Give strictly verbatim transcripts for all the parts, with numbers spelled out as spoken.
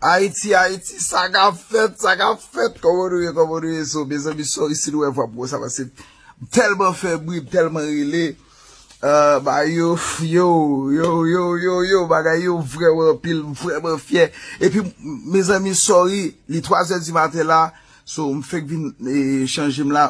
Ayiti, Ayiti, sa k ap fèt, sa k ap fèt? Kòman nou ye, kòman nou ye? So, mezanmi, sorry si nou wè vwa m konsa, paske m tèlman fè bri, m tèlman rele. Ah, bagay yo, yo, yo, yo, yo, yo, bagay yo vrèman anpil, m vrèman fyè. Epi, m, mezanmi, sorry, li twa zè di maten la, so, m fèk vin, eh, chanje m la.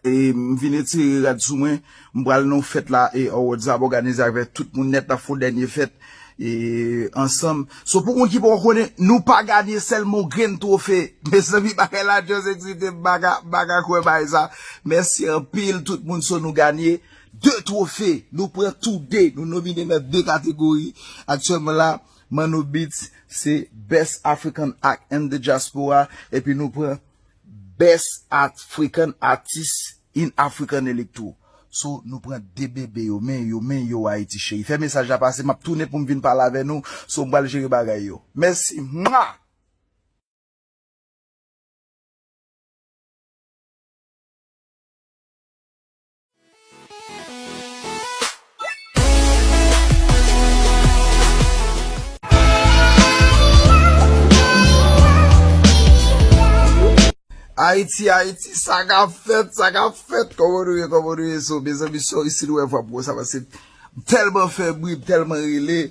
E m vin retire rad sou mwen, m pral nan yon fèt la, e Awards ap òganize avèk tout moun nèt, n ap fè yon dènye fèt, e ansanm. So, pou moun ki poko konnen, nou pa ganye sèlman yon grenn twofe. Mezanmi, bagay la just eksite m, m pa ka, m pa ka kwè bagay sa. Mèsi anpil tout moun, so nou ganye de twofe. Nou pran tou de, nou nomine nan de kategori. Aktyèlman la, Manno Beats se Best African Act in the Diaspora, epi nou pran Best African Artist in African Electro. So, nou pran de bebe yo, men yo, men yo, Ayiti cheri. Fè mesaj la pase, m ap tounen pou m vin pale avè nou. So, m pral jere bagay yo. Mèsi. Mwa! Ayiti, Ayiti, sa k ap fèt, sa k ap fèt? Kòman nou ye, kòman nou ye? So, mezanmi, sorry si nou wè vwa m konsa, paske m tèlman fè bri, m tèlman rele.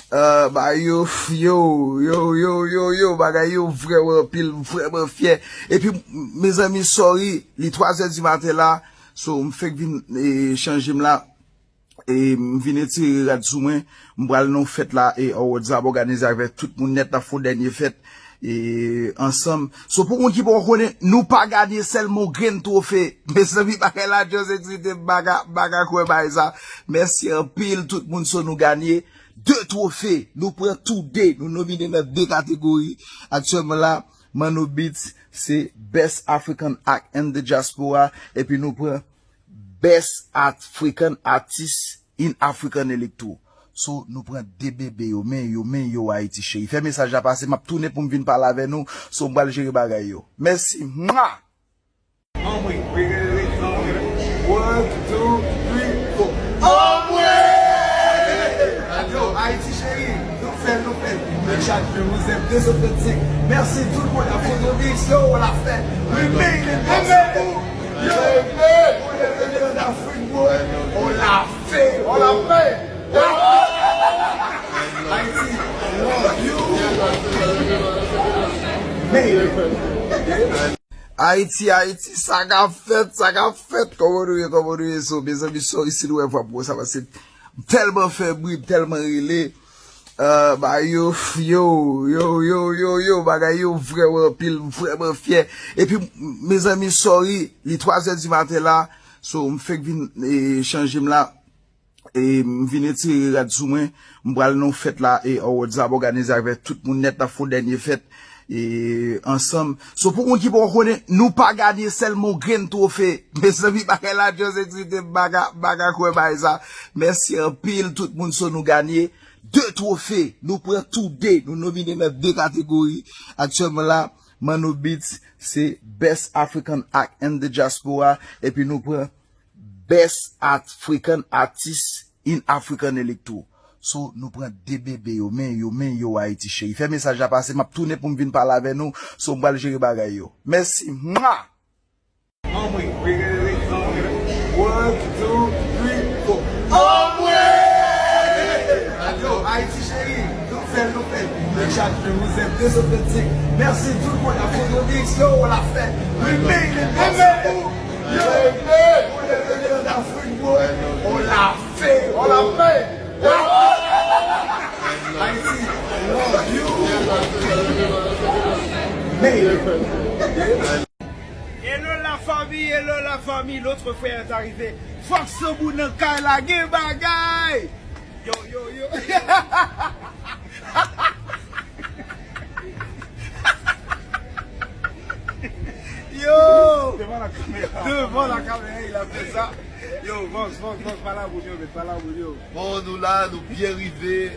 Ah, bagay yo, yo, yo, yo, yo, yo, bagay yo vrèman anpil, m vrèman fyè. Epi, m, mezanmi, sorry, li twa zè di maten la, so, m fèk vin, eh, chanje m la. E m vin retire rad sou mwen, m pral nan yon fèt la, e Awards ap òganize avèk tout moun nèt, n ap fè yon dènye fèt, e ansanm. So, pou moun ki poko konnen, nou pa ganye sèlman yon grenn twofe. Mezanmi, bagay la just eksite m, m pa ka, m pa ka kwè bagay sa. Mèsi anpil tout moun, so nou ganye de twofe. Nou pran tou de, nou nomine nan de kategori. Aktyèlman la, Manno Beats se Best African Act in the Diaspora, epi nou pran Best African Artist in African Electro. So, nou pran de bebe yo, men yo, men yo, Ayiti cheri. Fè mesaj la pase, m ap tounen pou m vin pale avè nou. So, m pral jere bagay yo. Mèsi. Mwa! Anmwe. One, two, three, four. Anmwe! Yo, Ayiti cheri, nou fè l, nou fè l. Le chat, je vous aime, deux cent trente-cinq. Mèsi tout moun, la Photo Mix, yo, on l'a fait. We made it, mèsi beaucoup. Yo, on est venu en Afrique, bro. On l'a fait, on l'a fait. Haïti, I love you. Made it. Ayiti, Ayiti, sa k ap fèt, sa k ap fèt? Kòman nou ye, kòman nou ye? So, mezanmi, sorry si nou wè vwa m konsa, paske m tèlman fè bri, m tèlman rele. Ah, bagay yo, yo, yo, yo, yo, yo, bagay yo vrèman anpil, m vrèman fyè. Epi, m, mezanmi, sorry, li twa zè di maten la, so, m fèk vin, eh, chanje m la. E m vin retire rad sou mwen, m pral nan yon fèt la, e Awards ap òganize avèk tout moun nèt, n ap fè yon dènye fèt, e ansanm. So, pou moun ki poko konnen, nou pa ganye sèlman yon grenn twofe. Mezanmi, bagay la just eksite m, m pa ka, m pa ka kwè bagay sa. Mèsi anpil tout moun, so nou ganye de twofe. Nou pran tou de, nou nomine nan de kategori. Aktyèlman la, Manno Beats se Best African Act in the Diaspora, epi nou pran Best African Artist in African Electro. So, nou pran de bebe yo, men yo, men yo, Ayiti cheri. Fè mesaj la pase, m ap tounen pou m vin pale avè nou. So, m pral jere bagay yo. Mèsi. Mwa! Anmwe. One, two, three, four. Anmwe! Yo, Ayiti cheri, nou fè l, nou fè l. Le chat, je vous aime, deux cent trente-cinq. Mèsi tout moun, la Photo Mix, yo, on l'a fait. We made it, mèsi beaucoup. Yo, on est venu en Afrique, bro. On l'a fait. On l'a fait. Haïti, I love you. Made it. Hello la famille, hello la famille, l'autre frère est arrivé. Fox Tambou nan kay la, gen bagay. Yo, yo, yo. Yo! Devant la caméra. Devant la caméra, il a fait ça. Yo, Vox, Vox, Vox, pale a moun yo, men, pale a moun yo. Bon, nou la, nou byen rive.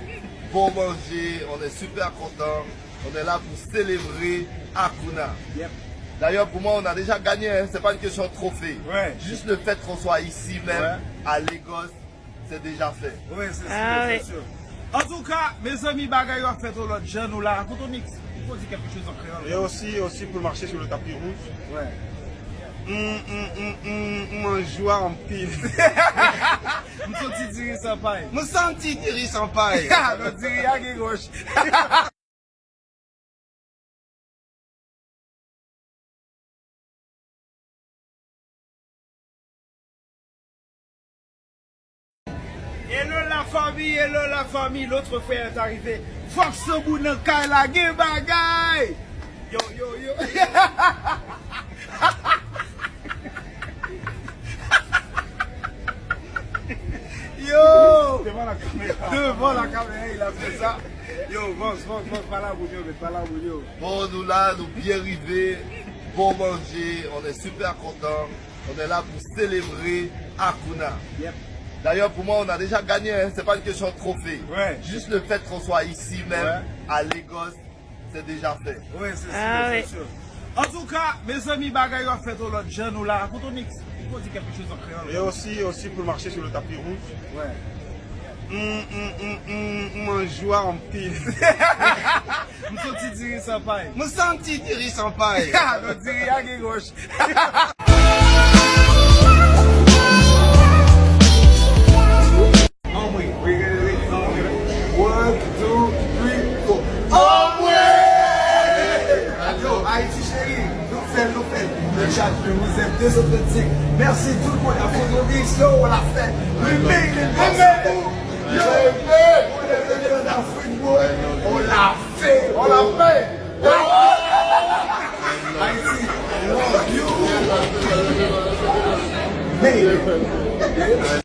Bon manje, on est super content. On est là pour célébrer Akuna. Yep. D'ailleurs, pour moi, on a déjà gagné, hein. C'est pas une question de trophée. Ouais. Juste le fait qu'on soit ici même, ouais, à Lagos, c'est déjà fait. Oui, c'est sûr, ah, c'est sûr. Antouka, mezanmi, bagay yo ap fèt yon lòt jan, nou la. Foto Mix, il faut dire quelque chose en créole. Et aussi, aussi pour marcher sur le tapis rouge. Ouais. M, m, m, m, m anjwa anpil. M santi diri san pay. M santi diri san pay. Non, diri a gen wòch. Hello la famille, hello la famille, l'autre frère est arrivé. Fox Tambou nan kay la, gen bagay. Yo, yo, yo. Yo! Devan la kamera. Devan la kamera, il a fait ça. Yo, Vans, Vans, Vans, pale a moun yo, men, pale a moun yo. Bon, nou la, nou byen rive. Bon manje, on est super content. On est là pour célébrer Akouna. Yep. D'ailleurs, pour moi, on a déjà gagné, hein. C'est pas une question de trophée. Ouais. Juste le fait qu'on soit ici même, ouais, à Lagos, c'est déjà fait. Oui, c'est sûr, ah, c'est sûr. Antouka, mezanmi, bagay yo ap fèt yon lòt jan, nou la. Foto Mix, il faut dire quelque chose en créole. Et aussi, aussi pour marcher sur le tapis rouge. Ouais. M, m, m, m, m anjwa anpil. M santi diri san pay. M santi diri san pay. Non, diri a gen wòch. Anmwe. One, two, three, four. Anmwe! Yo, Ayiti cheri, nou fè l, nou fè l. Le chat, le Wizard, deux cent trente-cinq. Mèsi tout moun a Foto Mix, yo, on l'a fait. We made it, merci beaucoup. Yo, on est venu en Afrique, bro. On l'a fait, on l'a fait. Ayiti, I love you. Made it.